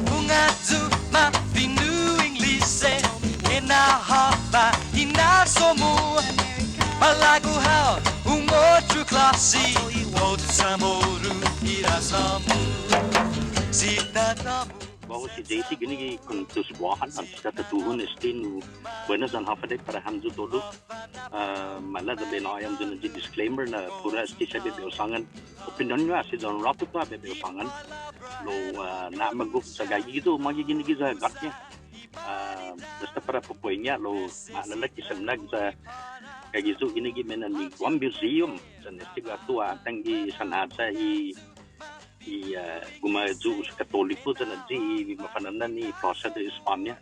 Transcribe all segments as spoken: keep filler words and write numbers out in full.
Mungnga yu' ma fino' Inglise, enao håfa hinasso-mu. Malago' hao un otro klåse, otro Chamoru hinasso-mu. Si tatå-mu. Guåhu si J C, guini gi Kuentos Guåhan, antes ta tutuhon este nu, buenas yan håfa adai para hamyo todu. Ah, maila' ya bai nå'i hamyo na i disclaimer na puru este siha bai hu sångan. Opinion-hu, ah, si John Roberto, ah, bai hu sångan. Lao, ah, na'magof sa' gaige yu' magi guini giya Gatña. Ah, esta para popo'ña lao, ma'lå'la' ki semnak sa' gaige yu' guini gi me'nan i Guam Museum. Sa' este guatu atan gi sanhåya i, i, ah, guma'yu'os Katoliko, sa' na i mafana'an i Plaza de España.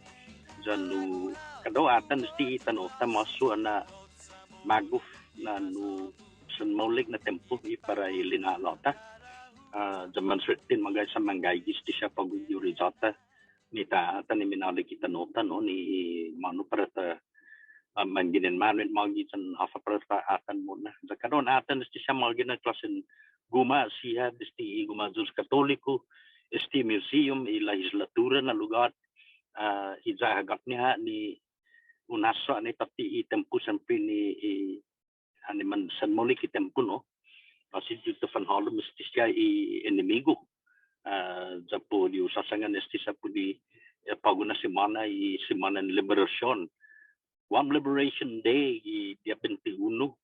Ya nu, kada atan este i tano'-ta mås hu na'magof na nu sen maolek na tiempo i para i lina'la'-ta. Ah, ya mansirten magåhet sa' manggaige este siha på'go gi oriyå-ta. Ni ta atan i minaolek i tano'-ta, no, ni månu para ta, ah, mangginen månu magi yan håfa para ta atan mo'na. Ya kada un atan este siha magi na klåsen guma' siha, este i guma'yu'os Katoliko, este museum, i lehislatura na lugåt, ah, i ya ha' Gatña ha' ni un hasso ha' ni tåtte i tiempo siempre ni i, annai man sen maolek i tiempo, no. Asi yu' ta fanhålom este siha i enemigu. Ah, ya put hu såsangan este siha put i, eh, på'go na simåna i simånan liberasion. Guam Liberation Day i dia bente unu.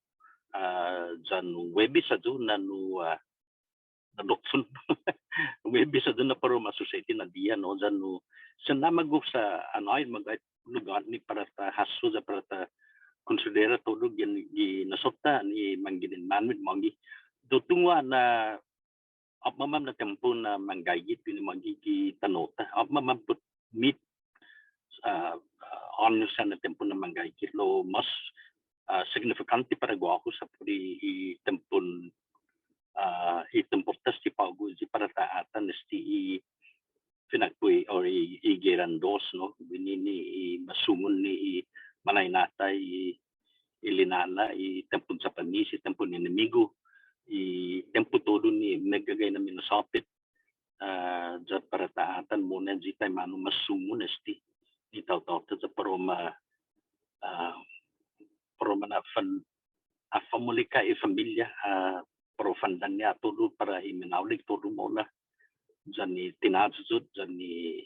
Ah, ya nu Huebes ayu na nu, ah, na dokson. Huebes ayu na para u ma susedi na dia, no, ya nu sen na'magof sa' annai magåhet lugåt ni para ta hasso ya para ta konsidera todu gi, gi hinasso-ta ni mangginen månu magi. Hu tungo' na åpmam na tiempo na manggaige guini magi gi tano'-ta. Åpmam put mit, ah, ah, åños na tiempo na manggaige lao mås, ah, signifikånte para guåhu sa' put i, i tiempon, ah, i tiempo-ta este på'go i para ta atan este i finakpo' i, or i, i geran dos, no, guini ni i ma sumun ni i mañaina-ta i, i lina'la', i tiempon Japanese, i tiempon enemigu, i tiempo todu ni meggagai na minasåpet. Ah, ya para ta atan mo'na i taimanu ma sumun este, i taotao-ta ya para u ma, ah, para u ma na'fan, ah, fa'maolek i familia, ah, para u fandaña' todu para i minaolek todu mo'na. Yan i tinayuyot, yan i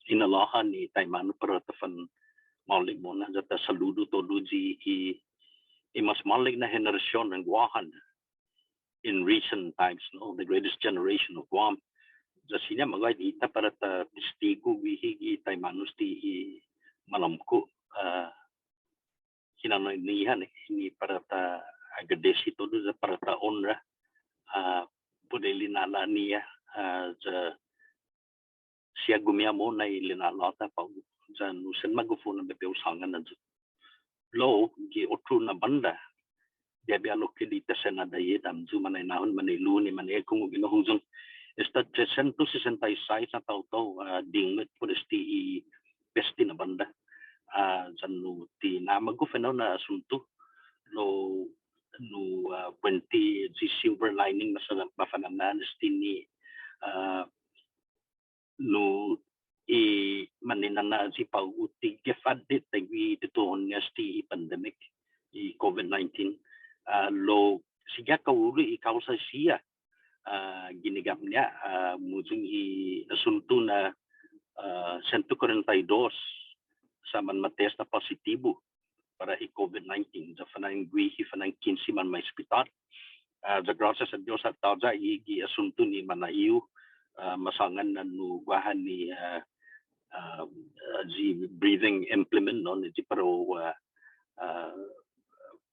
inalåhan i taimanu para ta fanmaolek mo'na, ya ta saludu todu i, i, i mas maolek na henerasion yan Guåhan in recent times, no, the greatest generation of Guam. Ya siña magåhet hita para ta testigu guihi gi taimanu este i manåmko', ah, hinanao-ñiha ni, ni para ta agradesi todu ya para ta onra, ah, put i lina'la'-ñiha, ah, ya siha gumiha mo'na i lina'la'-ta på'go. Ya nu sen magof na bai hu sångan ayu. Lao, gi otro na bånda, debi ha lokkue' di ta sen adahi hamyo mañaina-hu, mañe'lu-hu ni mañe'lu-hu gi na hungok. Esta trescientos sesenta y seis na taotao, ah, dinget put este i peste na bånda. Ah, ya nu ti na'magof enao na asuntu. Lao, nu, ah, buente i silver lining, mas, mafana'an este ni, ah, nu i mañaina-ña este på'go ti gef atdet taiguihi i tutuhon-ña este i pandemic, i COVID nineteen. Ah, lao sigi ha kahulo' i kåusa siha. Ah, guini gi gap-ña, ah, humuyong i asuntu na, ah, siento kuarenta y dos sa' manmatesta positibu para i COVID nineteen, ya fana'an guihi, fana'an kinse manma'espitåt. Ah, ya gråsias a Dios ha' tåya' i, i asuntu ni manaiu, ah, masångan na nu guaha ni, ah, ah, ah, i breathing implement, no, ni i para u, ah, ah,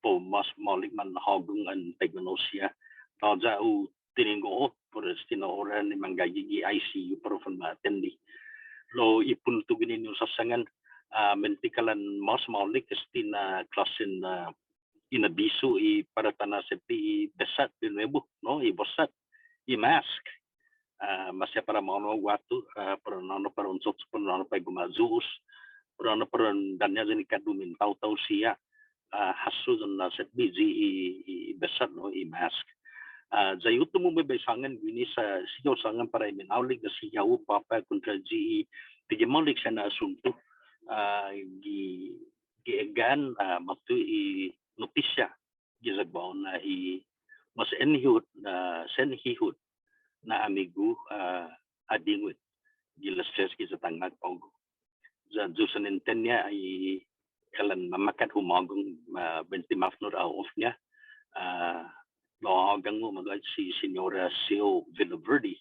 para u mas maolek manhågong an taimanu siha. Tåya' hu tiningo' put este na ora ni manggaige gi I C U para u fanma'atende. Lao i puntu guini ni hu såsangan, ah, buente kalan mas maolek este na klåsen, ah, inabisu i para ta na'setbe i besat di nuebu, no, i bosat, i mask. Ah, maseha para månu guatu, ah, para nåna para un chocho, para nåna para guma'yu'os, para nåna para un daña' yan i kadumen taotao siha. ah, hasso yan na setbe i, i, i besat, no, i mask. Ah, ya i uttimo bai sångan guini sa' sigi hao sångan para i minaolek, ya sigi hao påpa' kontra i, pigi maolek siha na asunto. Ah, gi, gi egga'an, ah, måtto i notisia giya Guåhan na i mas senhihot, ah, senhihot na amigu, ah, ha dingui gi las tres giya tångnga på'go. Ya yu' sa' nintende i kalan mamakkat humagong, ah, buente mafa'nå'gue na off-ña. Ah, lao hågu na magåhet si Señora Seo Villaverde.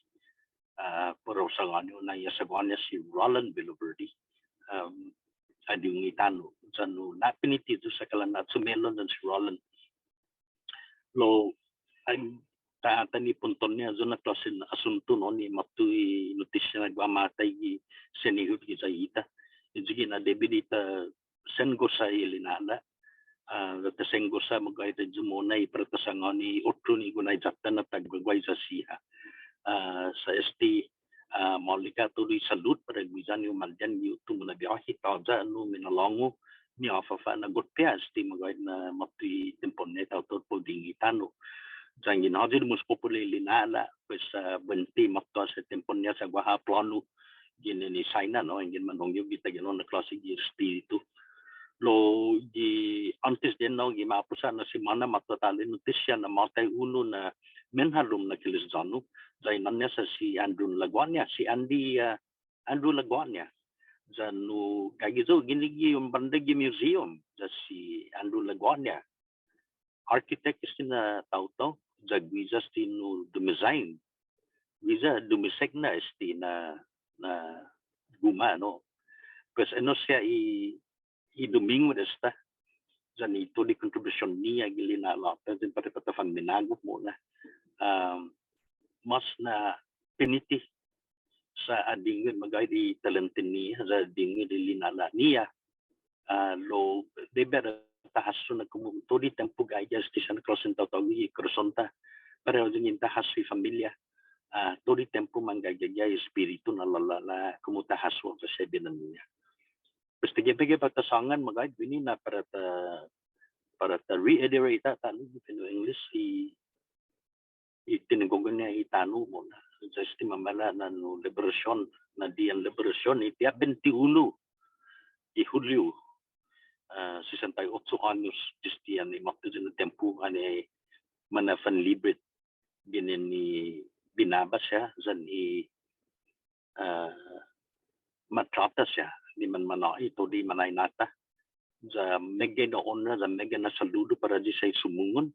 Ah, para u sangåni na i asaguå-ña si Roland Villaverde. Um, ha dingui tano'. Yan un na'piniti yu' sa' kalan na'chume'lon yan si Roland. Lao, ai, ta, atan i punton-ña, ayu na klåsen asunto, no, ni måtto i notisia na guaha måtai gi senhihot giya hita. Ayu guini na debi di ta sen gosa i lina'la'. Ah, ta sen gosa magåhet ayu mo'na i para ta sangåni otro ni gonaiya-ta na ta guaiya siha. Ah, sa' este, ah, maolek ha' todu i salud para guiya ni umalian gi uttimo na biåhi tåya' nu minalångu ni håfa ha' na'gotpe este magåhet na måtto i tiempon-ña i taotao para u dinggi tano'. Yanggen håyi di mas popular i lina'la', pues, ah, buente måtto ha' siha tiempon-ña sa' guaha plånu ginen i Saina, no, yanggen manhongge hao gi taiguenao na klåse gi espiritu. Lao gi åntes di enao gi ma'pos ha' na simåna måtto ha' ta'lo i notisia na måtai unu na menhalom na kiles ya-hu, ya i na'ån-ña sa' si Andrew Laguaña, si Andy, ah, Andrew Laguaña. Ya nu gaige yu' guini gi un bånda gi museum, ya si Andrew Laguaña. Architect este na taotao, ya guiya este nu dumisign. Guiya dumisigna este na, na guma', no. Pues enao siha i i dumingu esta, yan i todu i kontribusion-ñiha gi lina'la'-ta, yan para ta fanminagof mo'na. Um, mas na'piniti sa' ha dingui magåhet i talenten-ñiha, sa' ha dingui i lina'la'-ñiha. Ah, lao debi di ta hasso na komu todu i tiempo gaige este siha na klåsen taotao gi korason-ta. Para yanggen ta hasso i familia. Ah, todu i tiempo manggaige i espiritu na lalåla' komu ta hasso sa' siha i bidan-ñiha. Pues ti gi på'go para ta sångan magåhet guini na para ta, para ta reiterate ha' ta'lo gi fino' English i, i tinituhon-ña i tano' mo'na. Ya este mamaila' na nu liberasion, na diha liberasion i diha bente unu i Hulio, ah, sesenta i ocho åños desde annai måtto i tiempo annai mana'fanlibre ginen i binaba siha, yan i, ah, maltrata siha, ni manmanå'i todu i mañaina-ta. Ya meggai na onra, ya meggai na saludu para ayu siha i sumungon.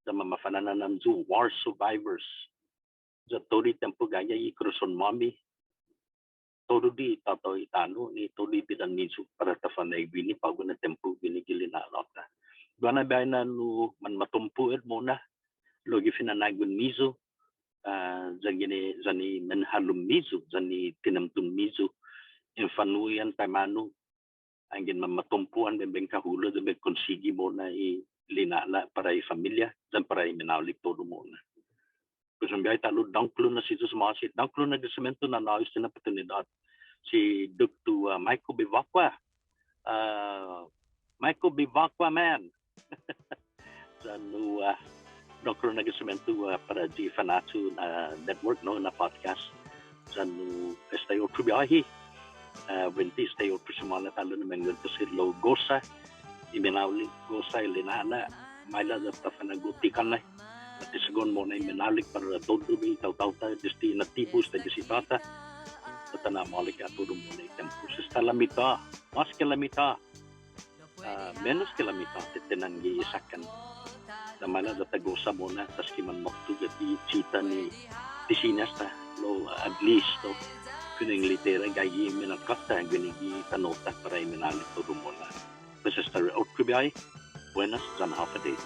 Ya mamafa'na'an hamyo war survivors. Ya todu i tiempo gaige i korason-måmi. Todu i taotao i tano' ni todu i bidan-miyu para ta fa'na'an guini på'go na tiempo guini gi lina'la'-ta. Guaha na biahi na nu manmatompo' hit mo'na, lao gi fina'na'guen-miyu, ah, yan guini, yan i menhalom-miyu, yan i tinamton-miyu, in fa'nu'i ham taimanu, anggen manmatompo' ham bai, bai kahulo', bai konsigi mo'na i lina'la' para i familia, yan para i minaolek todu mo'na. Pues un biahi ta'lo, dångkolo na si Yu'os ma'åse', dångkolo na agradesimiento na nå'i este na oportunidåt. Si Doktot, ah, Michael Bevacqua, ah, Michael Bevacqua man. Yan, ah, dångkolo na agradesimiento, ah, para i Fanachu, ah, Network, no, na podcast. Yan, ah, esta otro biahi. Ah, buente esta otro simåna ta'lo na mangguentos hit, lao gosa i minaolek, gosa i lina'la', maila' ya ta fana'go'te kånnai. Ti sangåni mo'na i minaolek para todu i taotao-ta, desde natibu esta bisitå-ta. Ya ta na'maolek ha' todu mo'na i tiempo. Esta lamita, mås ki lamita. Ah, menos ki lamita, tetehnan gi i sakkan. Ya maila' ya ta gosa mo'na, taski manmåtto gi i chita ni ti siña esta, lao at least, no, fino' Inglatera gaige i minakkat-ta guini gi tano'-ta para i minaolek todu mo'na. Pues esta otro biahi, buenas yan håfa adai.